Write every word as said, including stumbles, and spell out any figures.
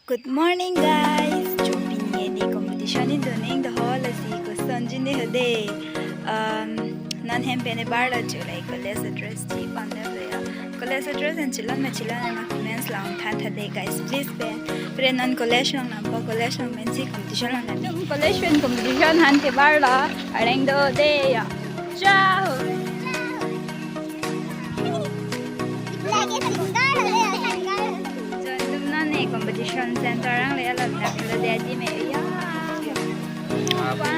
Good morning, guys. Chupinge ni competition ni doning the hall asi ko sanjine hade. Um, non hem pen ebar la July college address chi pan le ya. College address and chilon me chilon ma comments lang than thade, guys. Please pen. Pre non college lang nampo, college lang mensi competition lang nami. College pen competition han ke bar la areng do de ya. Ciao. Lagi sanggar le, sanggar. Jondum non ne competition center ang le alam na kilo de aji me ya. Apa?